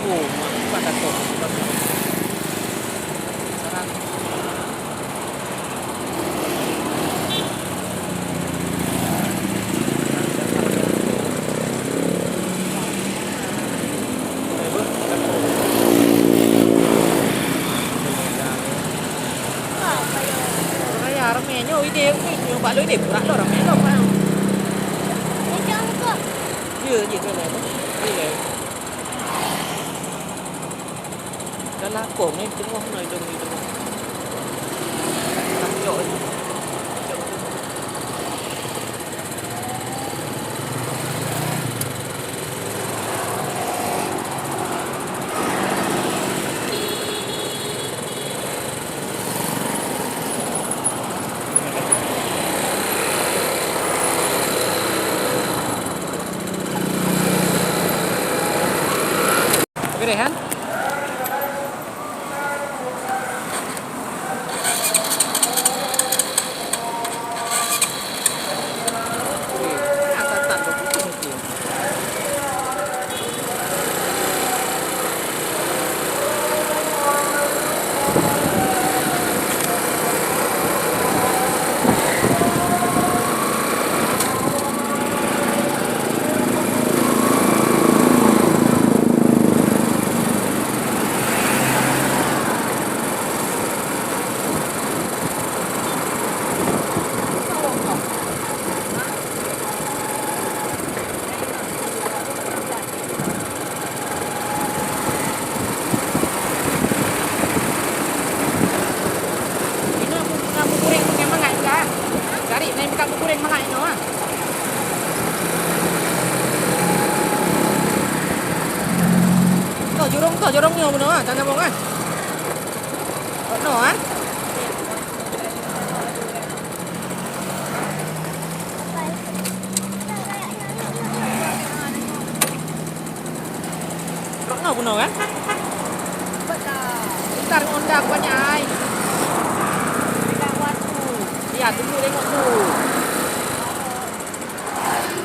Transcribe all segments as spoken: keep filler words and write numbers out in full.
Oh, mak, mak, mak. Raya ramé nyoe, idéh nyoe bak lôn idéh, brat lom ramé lom. Macam apa? Ya, je kena. Boleh. Dalam kong ni, tengok na idong ni, tengok. Cok ni. Cok. Oke deh, kan? Inoe bu-, na beukureng peukai mangat ka. Garik na buka beukureng mangat inoe, ah. Toh jurong, toh jurong nyoe bunoe, ah, tanah bong, ah. Kok noe, ah? Rot na bunoe kan? Bentar ngon dak banyak ai. Dekat waktu. Ya, tunggu tengok tu.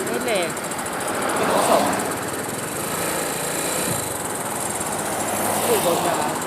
Boleh. Kosong. Boleh, boleh.